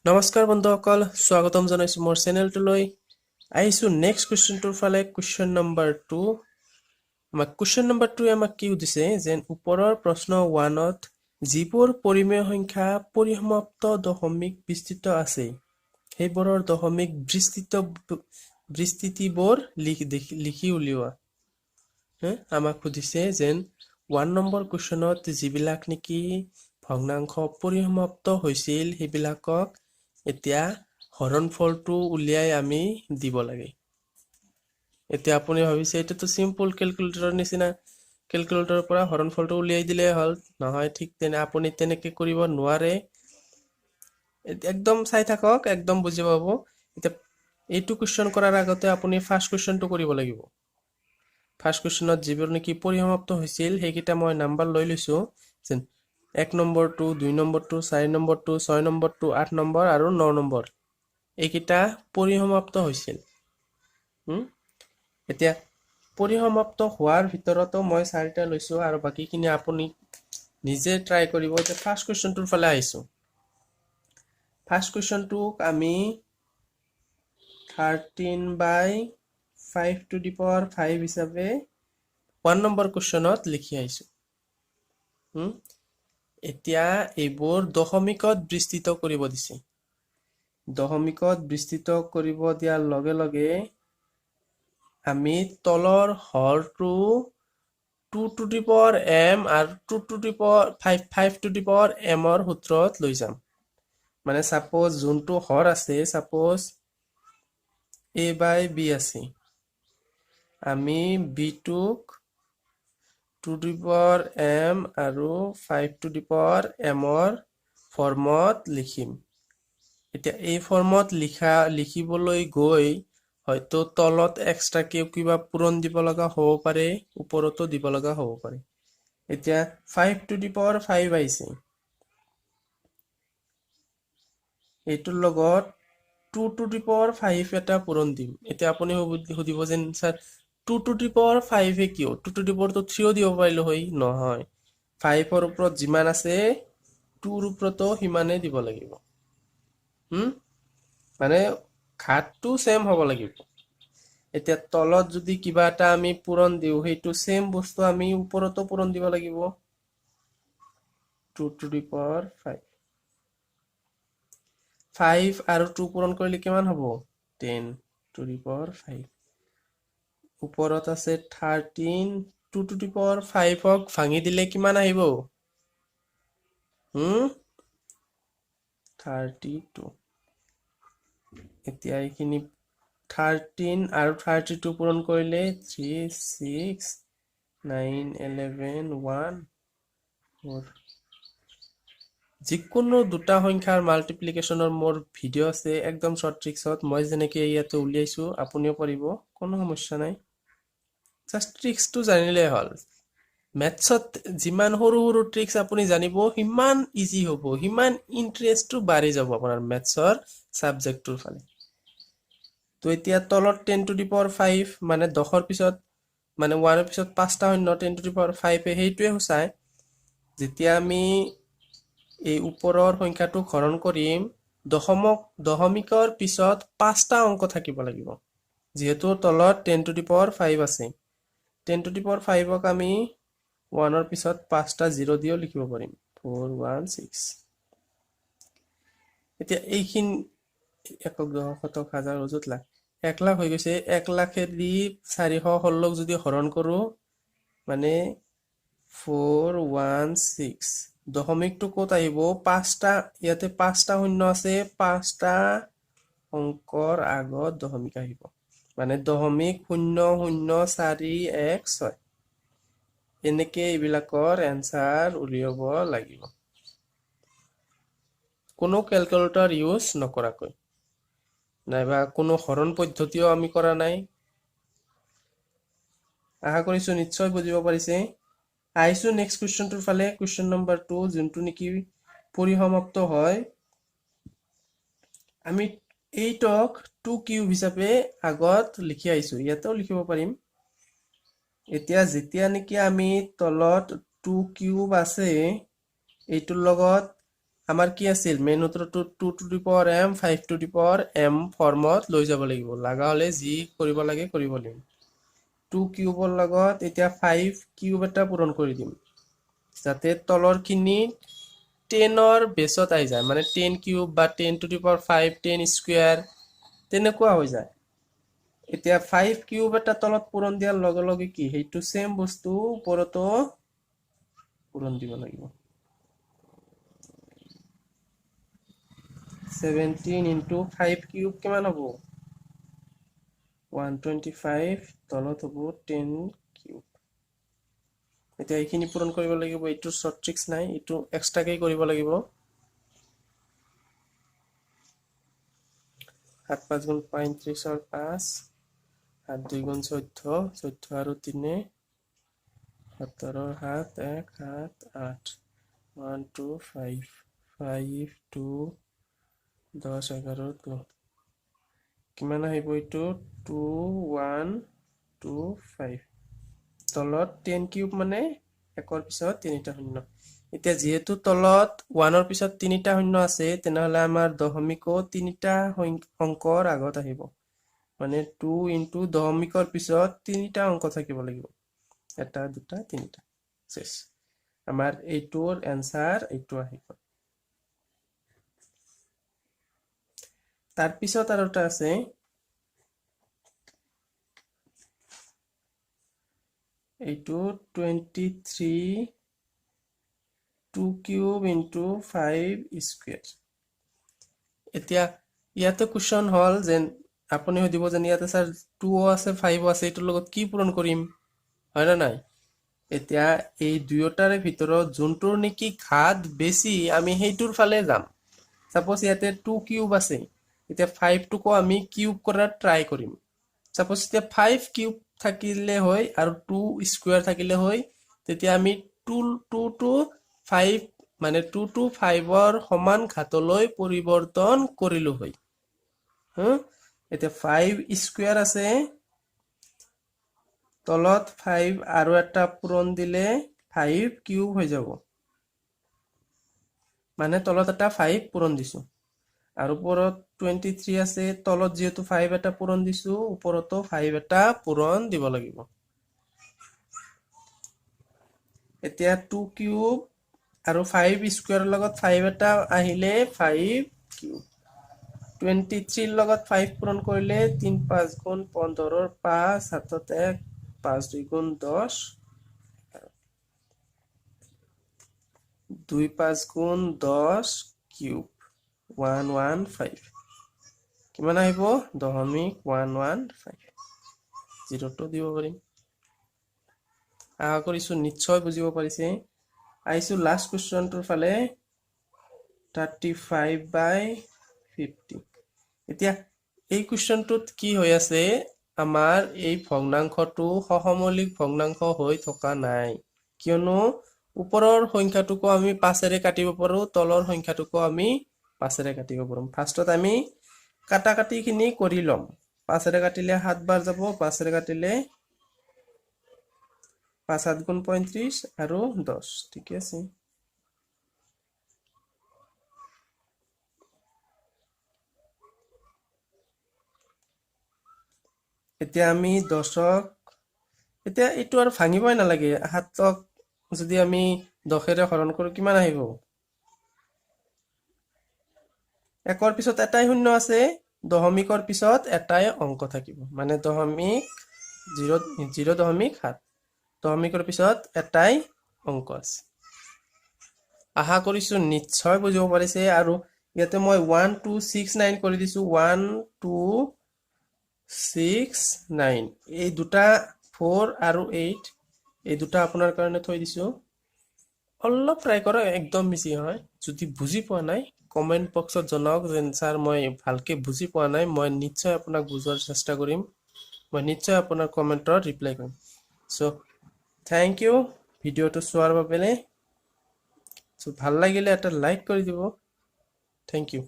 নমস্কাৰ বন্ধুসকল, স্বাগতম জনাইছোঁ মোৰ চেনেলটোলৈ। আহিছোঁ নেক্সট কুৱেশ্যনটোৰ ফালে, কুৱেশ্যন নম্বৰ 2। আমাক কুৱেশ্যন নম্বৰ 2ৱে আমাক কি সুধিছে যেন ওপৰৰ প্ৰশ্ন 1ত যিবোৰ পৰিমেয় সংখ্যা পৰিসমাপ্ত দশমিক বিস্তৃত আছে, সেইবোৰৰ দশমিক বিস্তৃতিবোৰ লিখি উলিওৱা। আমাক সুধিছে যেন 1 নম্বৰ কুৱেশ্যনত যিবিলাক নেকি ভগ্নাংশ পৰিসমাপ্ত হৈছিল, সেইবিলাকক এতিয়া হৰণফলটো উলিয়াই আমি দিব লাগে। এতিয়া আপুনি ভাবিছে এইটোতো চিম্পল কেলকুলেটৰৰ নিচিনা, কেলকুলেটৰৰ পৰা হৰণফলটো উলিয়াই দিলেই হ'ল। নহয়, ঠিক তেনে আপুনি তেনেকে কৰিব নোৱাৰে। একদম চাই থাকক, একদম বুজি পাব। এতিয়া এইটো কুৱেশ্যন কৰাৰ আগতে আপুনি ফাৰ্ষ্ট কুৱেশ্যনটো কৰিব লাগিব। ফাৰ্ষ্ট কুৱেশ্যনত যিবোৰ নেকি পৰিসমাপ্ত হৈছিল, সেইকেইটা মই নাম্বাৰ লৈ লৈছোঁ, যেন 1 নম্বৰটো, 2 নম্বৰটো, 4 নম্বৰটো, 6 নম্বৰটো, 8 নম্বৰ আৰু 9 নম্বৰ, এইকেইটা পৰিসমাপ্ত হৈছিল। এতিয়া পৰিসমাপ্ত হোৱাৰ ভিতৰতো মই চাৰিটা লৈছোঁ আৰু বাকীখিনি আপুনি নিজে ট্ৰাই কৰিব। এতিয়া ফাৰ্ষ্ট কুৱেশ্যনটোৰ ফালে আহিছোঁ। ফাৰ্ষ্ট কুৱেশ্যনটোক আমি 13 by 5 to the power 5 হিচাপে 1 নম্বৰ কুৱেশ্যনত লিখি আহিছোঁ। এতিয়া এইবোৰ দশমিকত বিস্তৃত কৰিব দিছে। দশমিকত বিস্তৃত কৰিব দিয়াৰ লগে লগে আমি তলৰ হৰটো 2 টু the power M আৰু 2 to the power 5, 5 to the power এমৰ সূত্ৰত লৈ যাম। মানে চাপ'জ যোনটো হৰ আছে, চাপ'জ এ বাই বি আছে, আমি বিটোক টু the power M আৰু 5 টু the power এমৰ ফৰ্মত লিখিম। এতিয়া এই ফৰ্মত লিখিবলৈ গৈ হয়তো তলত এক্সট্ৰাকে কিবা পূৰণ দিব লগা হ'ব পাৰে, ওপৰতো দিব লগা হ'ব পাৰে। এতিয়া 5 টু the power 5 আহিছে, এইটোৰ লগত 2 টু the power 5 এটা পূৰণ দিম। এতিয়া আপুনি সুধিব যেন ছাৰ, 2 টু the power ফাইভে কিয়, 2 টু the পাৱাৰটো থ্ৰীও দিব পাৰিলো হয়। নহয়, ফাইভৰ ওপৰত যিমান আছে টুৰ ওপৰতো সিমানেই দিব লাগিব। মানে ঘাতটো ছেম হ'ব লাগিব। এতিয়া তলত যদি কিবা এটা আমি পূৰণ দিওঁ, সেইটো ছেম বস্তু আমি ওপৰতো পূৰণ দিব লাগিব। 2 টু the power 5, 5 আৰু 2 পূৰণ কৰিলে কিমান হ'ব? 10 টু the power 5। ওপৰত আছে 13, 2 টু the power ফাইভক ভাঙি দিলে কিমান আহিব? 32। এতিয়া এইখিনি 13 আৰু 32 পূৰণ কৰিলে 3, 6, 9, 11, 1, 4। যিকোনো দুটা সংখ্যাৰ মাল্টিপ্লিকেশ্যনৰ মোৰ ভিডিঅ' আছে, একদম শ্বৰ্ট ট্ৰিক্সত। মই যেনেকৈ ইয়াতে উলিয়াইছোঁ, আপুনিও পাৰিব, কোনো সমস্যা নাই। জাষ্ট ট্ৰিক্সটো জানিলেই হ'ল। মেথছত যিমান সৰু সৰু ট্ৰিক্স আপুনি জানিব, সিমান ইজি হ'ব, সিমান ইণ্টাৰেষ্টটো বাঢ়ি যাব আপোনাৰ মেথছৰ ছাবজেক্টটোৰ ফালে। তো এতিয়া তলত 10 টু the power 5, মানে 10ৰ পিছত, মানে ওৱানৰ পিছত পাঁচটা শূন্য, 10 টু the power ফাইভে সেইটোৱে সূচায়। যেতিয়া আমি এই ওপৰৰ সংখ্যাটো হৰণ কৰিম, দশমিকৰ পিছত পাঁচটা অংক থাকিব লাগিব। যিহেতু তলত 10 টু the power 5 আছে, 10 টু the power ফাইভক আমি ওৱানৰ পিছত পাঁচটা জিৰ' দিও লিখিব পাৰিম, 4, 1, 6। এতিয়া এইখিনি একক, দশক, শতক, হাজাৰ, অযুত, লাখ, 1 লাখ হৈ গৈছে। 1 লাখেদি 416ক যদি হৰণ কৰোঁ, মানে 4, 1, 6। দশমিকটো ক'ত আহিব? পাঁচটা, ইয়াতে পাঁচটা শূন্য আছে, পাঁচটা অংকৰ আগত দশমিক আহিব, মানে 0.00416। এনেকে এইবিলাকৰ এনচাৰ উলিয়াব লাগিব, কোনো কেলকুলেটৰ ইউজ নকৰাকৈ, নাইবা কোনো হৰণ পদ্ধতিও আমি কৰা নাই। আশা কৰিছো নিশ্চয় বুজিব পাৰিছে। আহিছো নেক্সট কুৱেশ্যনটোৰ ফালে, কুৱেশ্যন নম্বৰ 2, যোনটো নেকি পৰিসমাপ্ত হয়। আমি এইটক 2 কিউব হিচাপে আগত লিখি আহিছো, ইয়াতেও লিখিব পাৰিম। এতিয়া যেতিয়া নেকি আমি তলত 2 কিউব আছে, এইটোৰ লগত আমাৰ কি আছিল main সূত্ৰটো 2 to the power m 5 to the power m ফৰ্মত লৈ যাব লাগিব। লগা হ'লে যি কৰিব লাগে কৰিব লাগিব। 2 কিউবৰ লগত এতিয়া 5 কিউব এটা পূৰণ কৰি দিম, যাতে তলৰখিনি 10ৰ বেছত আহি যায়, মানে 10 কিউব বা 10 টু the power 5, 10 square তেনেকুৱা হৈ যায়। এতিয়া 5 কিউব এটা তলত পূৰণ দিয়াৰ লগে লগে কি সেইটো ছেম বস্তু ওপৰতো পূৰণ দিব লাগিব। 17 ইনটু 5 কিউব কিমান হ'ব? 125, তলত হ'ব 10 কিউব। এতিয়া এইখিনি পূৰণ কৰিব লাগিব, এইটো শ্বৰ্ট ট্ৰিক্স নাই, এইটো এক্সট্ৰাকেই কৰিব লাগিব। 7 5 গুণ 35 5, 7 2 গুণ 14, 14 আৰু 3 17, 7 1 7 8, 1 2 5 5 2 10 11 2, কিমান আহিব এইটো? 2 1 2 5। তলত 10 কিউব মানে একৰ পিছত তিনিটা শূন্য। এতিয়া যিহেতু তলত 1ৰ পিছত তিনিটা শূন্য আছে, তেনেহ'লে আমাৰ দশমিকো তিনিটা অংকৰ আগত আহিব, মানে 2 ইনটু দশমিকৰ পিছত তিনিটা অংক থাকিব লাগিব, এটা দুটা তিনিটা। শেষ, আমাৰ এইটোৰ এনচাৰ এইটো আহিব। তাৰপিছত আৰু এটা আছে, এইটো 23 2 কিউব ইনটু 5 স্কুৱেৰ। এতিয়া ইয়াতে কুৱেশ্যন হ'ল যেন আপুনি সুধিব যেন ইয়াতে ছাৰ 2 আছে 5 আছে, এইটোৰ লগত কি পূৰণ কৰিম, হয় নে নাই? এতিয়া এই দুয়োটাৰে ভিতৰত যোনটোৰ নেকি ঘাত বেছি আমি সেইটোৰ ফালে যাম। চাপ'জ ইয়াতে 2 কিউব আছে, এতিয়া 5টোকো আমি কিউব কৰাৰ ট্ৰাই কৰিম। চাপ'জ এতিয়া 5 কিউব থাকিলে হয় আৰু 2 স্কুৱেৰ থাকিলে হয়, তেতিয়া আমি 2 2 5 মানে 2 2 5ৰ সমান ঘাতলৈ পৰিৱৰ্তন কৰিলো হয়। এতিয়া 5 স্কুৱেৰ আছে, তলত 5 আৰু এটা পূৰণ দিলে 5 কিউব হৈ যাব, মানে তলত এটা 5 পূৰণ দিছো। আৰু ওপৰত 23 আছে, তলত যিহেতু 5 এটা পূৰণ দিছো, ওপৰতো 5 এটা পূৰণ দিব লাগিব। এতিয়া 2 কিউব আৰু 5 স্কুৱেৰৰ লগত 5 এটা আহিলে 5 কিউব, 23ৰ লগত 5 পূৰণ কৰিলে 3 5 গুণ 15ৰ 5, হাতত 1, 5 2 গুণ 10, 2 5 গুণ 10 কিউব 1 1 5, কিমান আহিব? 0.115, জিৰ'টো দিব পাৰিম। আশা কৰিছোঁ নিশ্চয় বুজিব পাৰিছে। আহিছোঁ লাষ্ট কুৱেশ্যনটোৰ ফালে, 35/50। এতিয়া এই কুৱেশ্যনটোত কি হৈ আছে, আমাৰ এই ভগ্নাংশটো সহমৌলিক ভগ্নাংশ হৈ থকা নাই, কিয়নো ওপৰৰ সংখ্যাটোকো আমি 5-ৰে কাটিব পাৰোঁ, তলৰ সংখ্যাটোকো আমি 5-ৰে কাটিব পাৰোঁ। ফাৰ্ষ্টত আমি কাটা কাটিখিনি কৰি ল'ম। 5-ৰে কাটিলে 7 বাৰ যাব, 5-ৰে কাটিলে 5 7 গুণ 35 আৰু 10, ঠিকে আছে। এতিয়া আমি 10ক, এতিয়া এইটো আৰু ভাঙিবই নালাগে, 7ক যদি আমি 10-ৰে হৰণ কৰোঁ কিমান আহিব? একৰ পিছত এটাই শূন্য আছে, দশমিকৰ পিছত এটাই অংক থাকিব, মানে দশমিক জিৰ' জিৰ' দশমিক সাত, দশমিকৰ পিছত এটাই অংক আছে। আশা কৰিছোঁ নিশ্চয় বুজিব পাৰিছে। আৰু ইয়াতে মই 1 2 6 9 কৰি দিছোঁ, 1 2 6 9, এই দুটা 4 আৰু 8 এই দুটা আপোনাৰ কাৰণে থৈ দিছোঁ। অলপ ট্ৰাই কৰক, একদম বেছি হয়। যদি বুজি পোৱা নাই কমেণ্ট বক্সত জনাওক যেন ছাৰ মই ভালকৈ বুজি পোৱা নাই, মই নিশ্চয় আপোনাক বুজোৱাৰ চেষ্টা কৰিম, মই নিশ্চয় আপোনাৰ কমেণ্টত ৰিপ্লাই কৰিম। চ' thank U ভিডিঅ'টো চোৱাৰ বাবে। চ' ভাল লাগিলে এটা লাইক কৰি দিব। Thank U.